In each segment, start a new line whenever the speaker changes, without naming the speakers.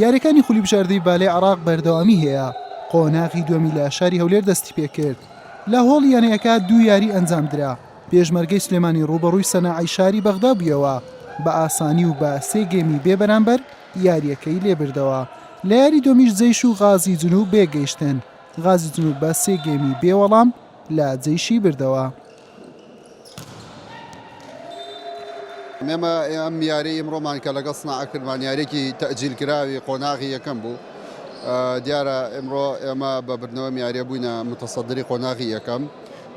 یاریەکانی خولی بژاردەی بالەی عێراق بەردەوامی هەیە، قۆناغی دووەمی لە شاری هەولێر دەستیپێکرد. لە هۆڵی یانەیەکە دوو یاری ئەنجامدرا، پێشمەرگەی سلێمانی ڕووبەڕووی سەناعەی شاری بەغدا بوویەوە، بە ئاسانی و بە سێ گێمی بێ بەرامبەر یارییەکەی لێبردەوە. لە یاری دووەمیش جەیش و غازی جنوب بەیەکگەیشتن، غازی جنوب بە سێ گێمی بێ وەڵام لە جەیشی بردەوە.
ئێمە ئەم یاریەی ئیمڕۆمان کە لەگەڵ سناعە کردمان یاریەکی تەئجیل کراوی قۆناغی یەکەم بوو دیارە ئیمڕۆ ئێمە بە بردنەوەم یاریە بووینە متەسەدری قۆناغی یەکەم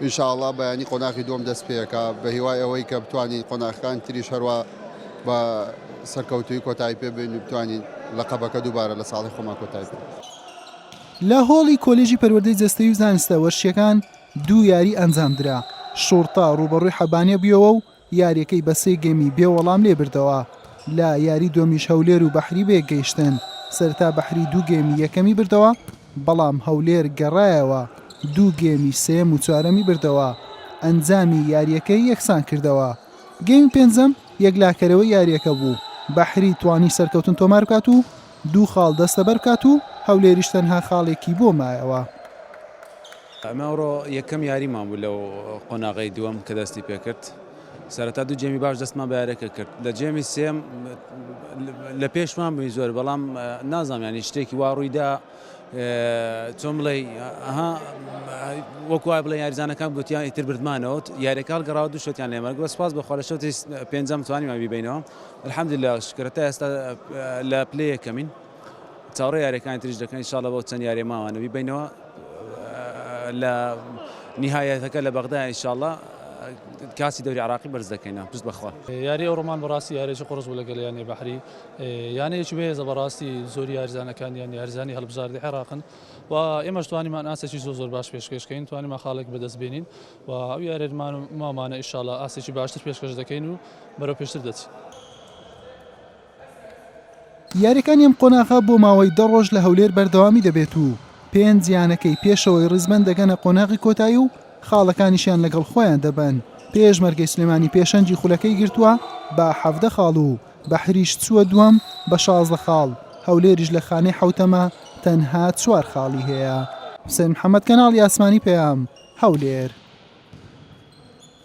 ان شاء اللە بەیانی قۆناغی دووەم دەست پێکا بە هیوای ئەوەی کە بتوانین قۆناغەکان تریش هەروا بە سەرکەوتووی کۆتایی پێ بێنین و بتوانین لەقەبەکە دووبارە لە ساڵی خۆمان کۆتایی پێ
لە هۆڵی کۆلێژی پەروەردەی جەستەیی و زانستە وەرزشیەکان دوو یاری ئەنجامدرا، شوڕتە ڕووبەڕووی حەبانیە بوویەوە و یاریەکەی بە سێ گێمی بێ وەڵام لێ بردەوە، لە یاری دووەمیش هەولێر و بەحری بەیەک گەیشتن، سەرەتا بەحری دوو گێمی یەکەمی بردەوە، بەڵام هەولێر گەڕایەوە دوو گێمی سێیەم و چوارەمی بردەوە، ئەنجامی یاریەکەی یەکسان کردەوە. گێمی پێنجەم یەکلاکەرەوەی یاریەکە بوو، بەحری توانی سەرکەوتن تۆمار بکات و دوو خاڵ دەستەبەر بکات و هەولێریش تەنها خاڵێکی بۆ مایەوە.
ئەمە ئەوڕۆ یەکەم یاریمان بوو لەو قۆناغەی دووەم کە دەستی پێکرد سەرەتا دوو جێمی باش دەستمان بە یاریەکە کرد لە جێمی سێم لە پێشمان بووین زۆر بەڵام نازانم ینی شتێکی وا ڕوویدا چۆن بڵێ وەکو وای بڵێ یاریزانەکان گوتیان ئیتر بردمانەوە یاریەکە هەڵگەڕاوە دوو شەتیان لێمەرگ بە سپاس بەخوا لە شەوتی پێنجەم توانیمان بیبەینەوە الحمدللە شکرە تا ئێستا لە پلەی یەکەمین چاوەڕێی یاریەکانی تریش دەکەین ان شاء الله بەو چەند یاریە ماوانە بیبەینەوە لە نیهایەتەکە لە بەغدا ان شاء الله کاسی دەوری عراقی بەرز دەکەینەوە پشت بەخوا.
یاری ئەوڕۆمان بەڕاستی یاریەکی قوڕس بوو لەگەل یانەی بەحری یانەیەکی بەهێزە بەڕاستی زۆری یاریزانەکانیان یاریزانی هەڵبژاردەی عێراقن و ئێمەش توانیمان ئاستێکی زۆر زۆر باش پێشکەش کەین توانیمان خاڵێک بەدەست بێنین و ئەو یاریەمان مامانە ئیشاڵا ئاستێکی باشتر پێشکەش دەکەین و بەرەو پێشتر دەچین.
یاریەکانی ئەم قۆناغە بۆ ماوەی دە ڕۆژ لە هەولێر بەردەوامی دەبێت و پێنج یانەکەی پێشەوەی ڕیزبەند دەگەنە قۆناغی کۆتایی و خاڵەکانیشیان لەگەڵ خۆیان دەبەن، پێشمەرگەی سلێمانی پێشەنگی خولەکەی گرتووە بە 17 خاڵ و بەحریش چووە دووەم بە 16 خاڵ، هەولێریش لە خانەی حەوتەمە تەنها چوار خاڵی هەیە. حوسێن محەمەد کەناڵی ئاسمانی پەیام، هەولێر.